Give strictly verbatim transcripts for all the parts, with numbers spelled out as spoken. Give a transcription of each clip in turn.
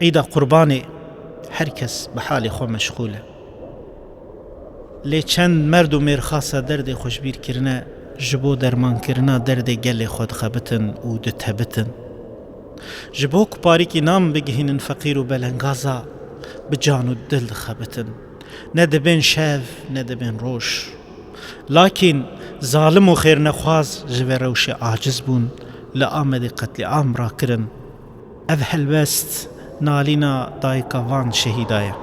Îda Qurbanê her kes bi halê xwe meşxûl e. Lê çend merd û mêrxasa derdê xwe ji bîr kirine, ji bo dermankirina derdê gelê xwe dixebitin û ditebitin. Ji bo ku parîkî nan bigihînin feqîr û belengaza, bi can û dil dixebitin. Ne dibên şev, ne dibên roj. Lakîn zalim û xêrnexwaz ji vê rewşê aciz bûn, li Amedê qetlîam rakirin. Ev helwest nalîna dayika van şehîda ye.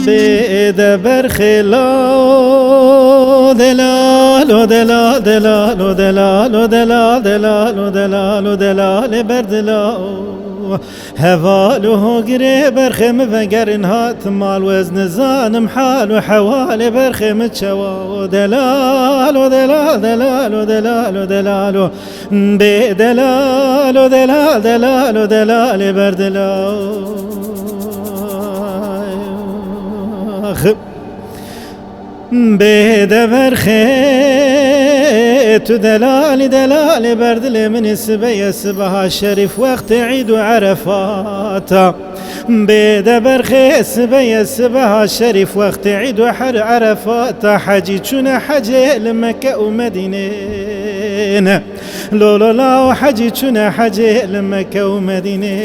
Bêde berxê lalo, delalo, delal, delalo, delalo, delal, delalo, delalo, delalê berdilao. Heval û hogirê berxê min vegerin hat mal, wez nizanim hal û hewalê berxê min çewa. Delalo, delal, delalo, delalo, delalo. Bê delalo, delal, delalo, delalê berdila. Bê de berxê tu delalî, delalê berdilê min ê, sibe ye sibeha şerîf wextê Îd û Erefata. Bê de berxê sibe ye sibeha şerîf wextê Îd û her Erefata. Hecî çûne hecê li Mekke û Medînê ne. Lo lo la û hecî çûne hecê li Mekke û Medînê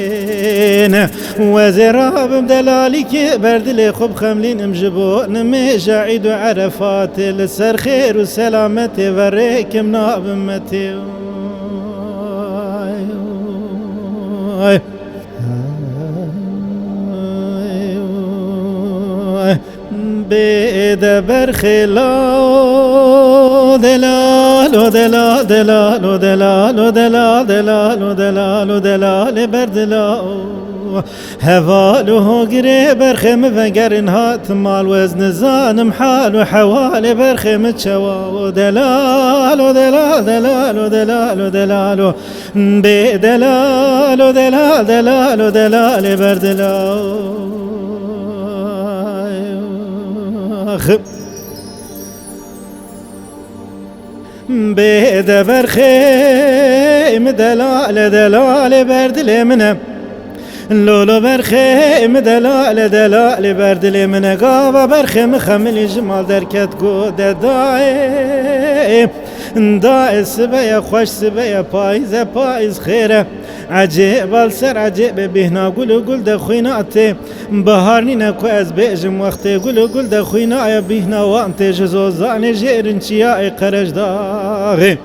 ne. Wezê rabim delalîkê berdilê xwe bixemlînim ji bo nimêja Îd û Erefatê, li ser xêr û selametê verêkim nabim metê. Ay, ay. Bê de berxê lalo, delalo, delal, delalo, delalo, delal, delalo, delalo, delalê berdilao. Heval û hogirê berxê min vegerin hat mal, wez nizanim hal û hewalê berxê min çewa. Delalo, delal, delalo, delalo, delalo. Bê delalo, delal, delalo, delalê berdila. Bê de berxê min delale, delalê berdilê min e. Lolo berxê min delale, delalê berdilê min e. Gava berxê min xemilî ji mal derket, got de dayê. Dayê sibe ye xweş, sibe ye payîz e, payîz xêr e. Ecêb al ser ecêbê bîhna gul û gul de xwîna tê. Bihar nîne ku ez bêjim wextê gul û gul de xwîna ye, bîhna wan tê ji zozanê jêrin çiyayê Qerejdaxê.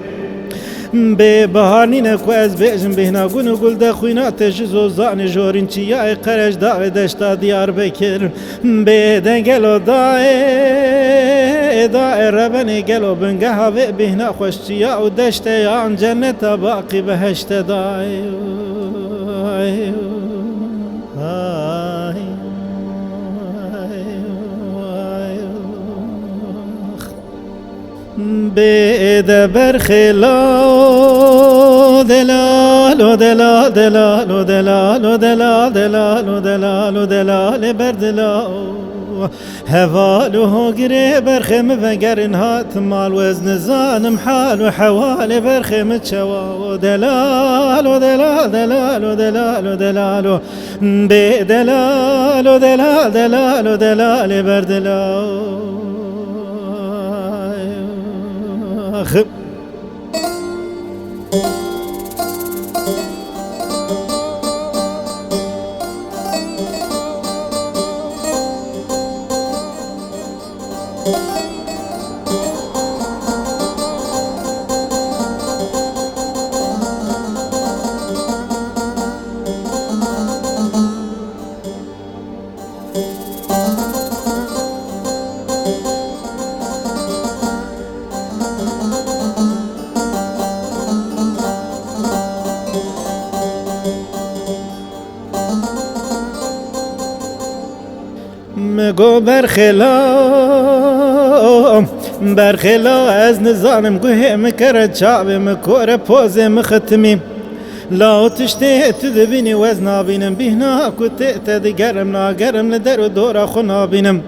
Bê bihar nîne ku ez bêjim bêhna gul û gul de xwîna tê ji zozanê jorîn çiyayê Qerejdaxê deşta Diyarbekir. Bê de gelo dayê, dayê rebenê gelo bingeha vê bîhna xweş çiya û deşte yan cenneta baqî behişte dayê. Ay, ay, ay, ax. Bê de berxê lalo, delalo, delal, delalo, delalo, delal, delalo, delalo, delalê berdilao. Heval û hogirê berxê min vegerin hat mal, wez nizanim hal û hewalê berxê min çewa. Delalo, delal, delalo, delalo, delalo. Bê delalo, delal, delalo, delalê berdila. Mi got berxê law, berxê law, ez nizanim guhê mi kere, çavê mi kore, pozê mi xitimî. Law tiştê tu dibînî, wez nabînim, bîhna ku tê te digerim, nagerim, li der û dora xwe nabînim.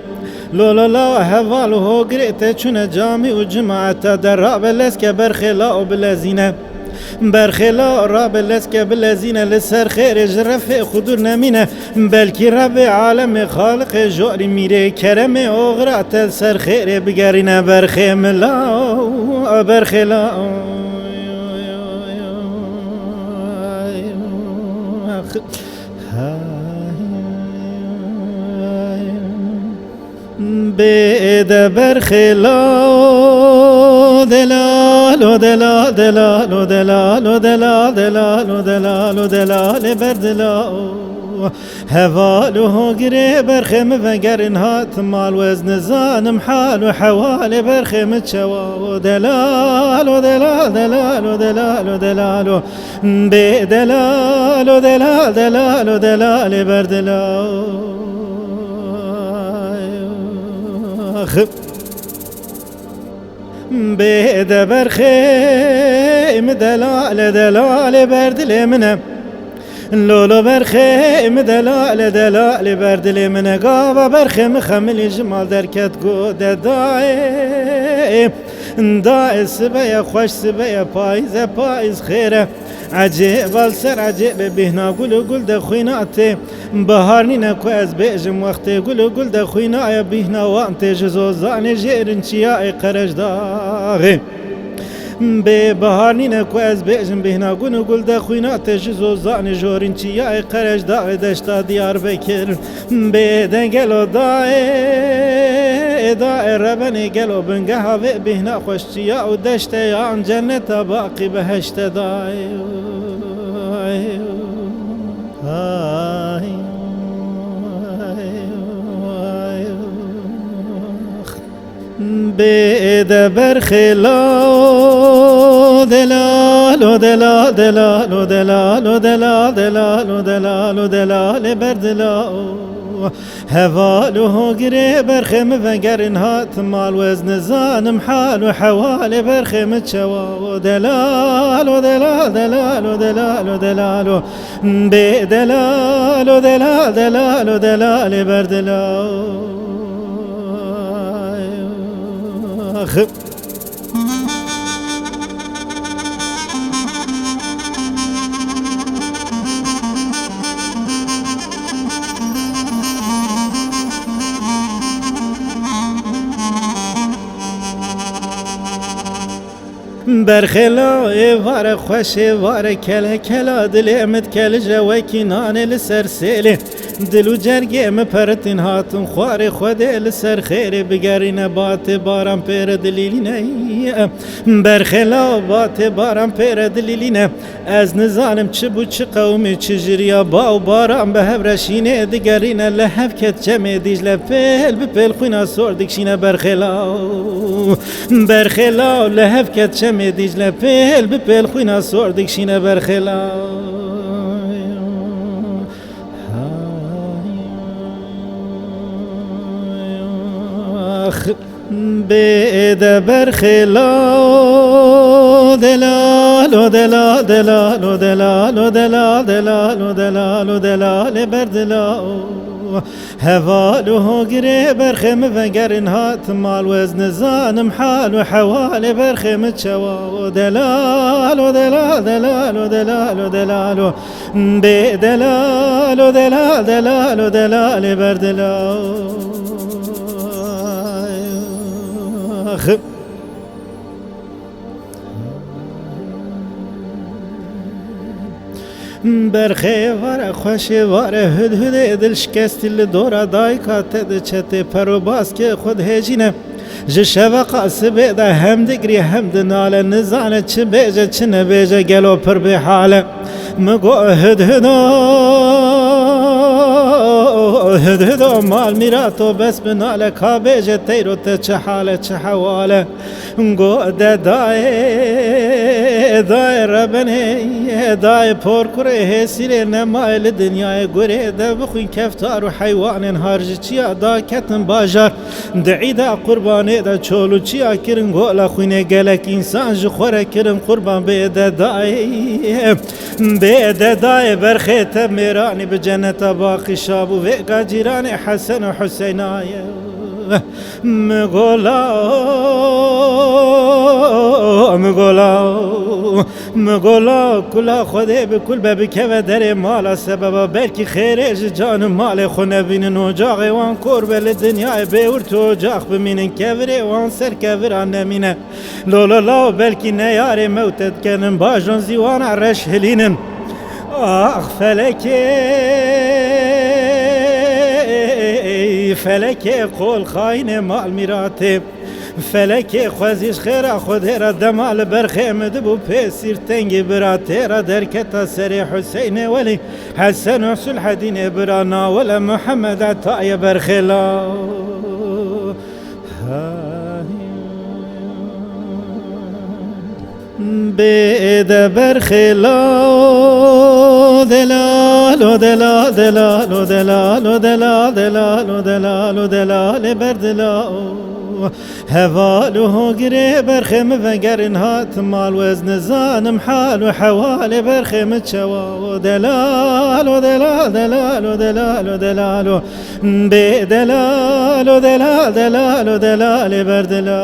Lolo law, heval û hogirê te çûne camî û cimaeta de, rabe leske berxê law bilezîne. Berxê law, rabe leske bilezîne, li ser xêrê ji refê xwe dûr nemîne. Belkî Rebbê alemê, Xaliqê jorî mîrê, keremê oxira te li ser xêrê bigerîne. Berxê min law, berxê law. Bêde berxê law, delalo, delal, delalo, delalo, delal, delalo, delalo, delalê berdilao. Heval û hogirê berxê min vegerin, hatim mal, wez nizanim hal û hewalê berxê min çewa. Delalo, delal, delalo, delalo, delalo. Bê delalo, delal, delalo, delalê berdilao. Bê de berxê min delale, delalê berdilê min e. Lolo berxê min delale, delalê berdilê min e. Gava berxê min xemilî ji mal derket, got de dayê, dayê sibe ye xweş, sibe ye payîz e, payîz xêr e. Ecêba li ser ecêbê, bîhna gul û gul de xwîna tê. Bihar nîne ku ez bêjim wextê gul û gul de xwînaye, bîhna wan tê ji zozanê jêrin çiyayê Qereşdaxê. Bê bihar nîne ku ez bêjim, bîhna gul û gul de xwîna tê ji zozanê jorîn çiyayê Qereşdaxê, deşta Diyarbekir. Bê de gelo dayê, dayê rebenê gelo bingeha vê bîhna xweş çiya û deşte yan cenneta baqî behişte dayê. Bê de berxê law, delalo, delal, delalo, delalo, delal, delalo, delalo, delalê berdilao. Heval û hogirê berxê min vegerin, hatim mal, wez nizanim hal û hewalê berxê min çewa. Delalo, delal, delalo, delalo, delalo. Bê delalo, delal, delalo, delalê berdilao. Berxê law, êvar e xweş, êvar e kele kela, dilê min dikelije wekî nanê li ser sêlê. Dil û cergê min peritîn hatin xwarê Xwedê, li ser xêrê bigerîne, batê baran pê re dilîlîne. Berxê law, batê baran pê re dilîlîne. Ez nizanim çi bû, çi qewimî, çi jiriya, ba û baran bi hev re şînê digerîne, li hev ket çemê Dîcle, pêl bi pêl xwîna sor dikşîne. Berxê law, berxê law, li hev ket çemê Dîcle, pêl bi pêl xwîna sor dikşîne. Berxê law. Bê de berxê law, delalo, delal, delalo, delalo, delal, delalo, delalo, delalê berdilao. Heval û hogirê berxê min vegerin, hatim mal, wez nizanim hal û hewalê berxê min çewa. Delalo, delal, delalo, delalo, delalo. Bê delalo, delal, delalo, delalê berdilao. Berxê êvar e xweş, êvar e hudhudê, dil şikestî li dora dayika te diçe, tê per û baskê xwe dihêjîne. Ji şeveqa sibê de hem digirî hem dinale, nizane çi bêje çi nebêje, gelo pir bêhal e. Min got hudhudo, Hidhido mal mîrato bes bi nale ka bêje teyro te çi hale çi hewale. Go de dayê, dayê rebenê, dayê porkurê hêsîrê nemayê li dinyayê gurê de bixwîn keftar û heywanên har ji çiya daketin bajar. Di îda qurbanê de çol û çiya kirin gola xwînê gelek însan ji xwe re kirin qurban bê de dayê. Bê de dayê berxê te mêranî bi ceneta baqî şab û vêga cîranê Hesen û Huseyna ye. Mi gola, mi gola, mi gola kula Xwedê bi kul be bikeve derê mala sebeba belkî xêrê ji can û malê xwe nebînin ocaxê wan kor be li dinyayê bêwir tu ocax bimînin kevirê wan ser kevira nemîne. Lo lo lo belkî neyarê mewte dikenin bajon zîwana reş hilînin. Ax felekê, felekê qol xayinê mal mîratê. Felekê xwezîş xêra Xwedê ra dema li ber xêmi dibû pê sîrtengî bira têra derketa serê Huseynê Welî Hesen û Sulhedînê bira nawele Muhammed Etayê berxêla. Bê de berxêla delalo, delal, delalo, delalo, delal, delalo, delalo, delalê berdila. Heval û hogirê berxê min vegerin hat mal wez nizanim hal û hewalê berxê min çewa. Delalo, delal, delalo, delalo, delalo. Bê delalo, delal, delalo, delalê berdila.